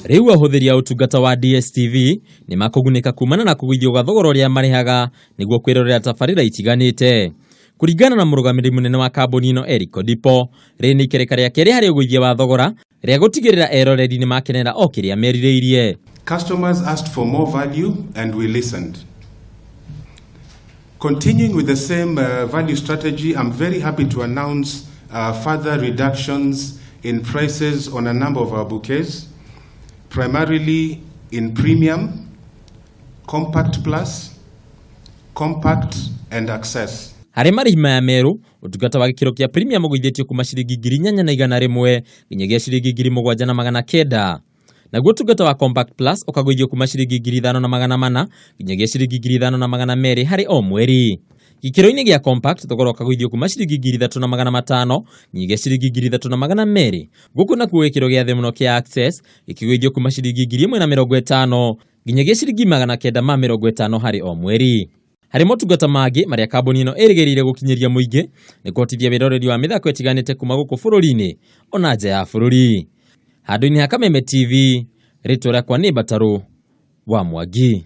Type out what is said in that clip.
Rĩu ahũthĩri a ũtungata wa DSTV nĩ makũgunĩka kumana na kũgũithio gwa thogora ũrĩa marĩhaga nĩguo kwĩrorera tabarĩra itiganĩte. Kũringana na mũrũgamĩrĩri mũnene wa kambuni ĩno Eric Odipo, rĩrĩ nĩ ikereka rĩa kerĩ harĩ ũgũithia wa thogora rĩa gũtigĩrĩra eroreri nĩ makenera o kĩrĩa merirĩirie. Customers asked for more value and we listened. Continuing with the same value strategy, I'm very happy to announce further reductions in prices on a number of our bouquets, primarily in premium, compact plus, compact and access. Harĩ marĩhi maya merũ, ũtungata wa gĩkĩro kĩa premium ũgũithĩtio kuma ciringi 8100 nginyagia ciringi 7900. Naguo ũtungata wa Compact Plus ũkagũithio kuma ciringi 5400 nginyagia ciringi 5200 harĩ o mweri. Gĩkĩro-inĩ gĩa Compact thogora ũkagũithio kuma ciringi 3500 nginyagia ciringi 3200. Gũkũ nakuo gĩkĩro gĩa thĩ mũno kĩa Access gĩkĩgũithio kuma ciringi 1050 nginyagia ciringi 950 harĩ o mweri. Harĩ motungata mangĩ marĩa kambuni ĩno ĩrĩgĩrĩire gũkinyĩria mũingĩ nĩ kũhotithia wĩroreri wa mĩthako ĩtiganĩte kuma gũkũ bũrũri-inĩ ona nja ya bũrũri. Handũ-inĩ ha Kameme TV, rĩtwa rĩakwa nĩ Mbatarũ wa Mwangi.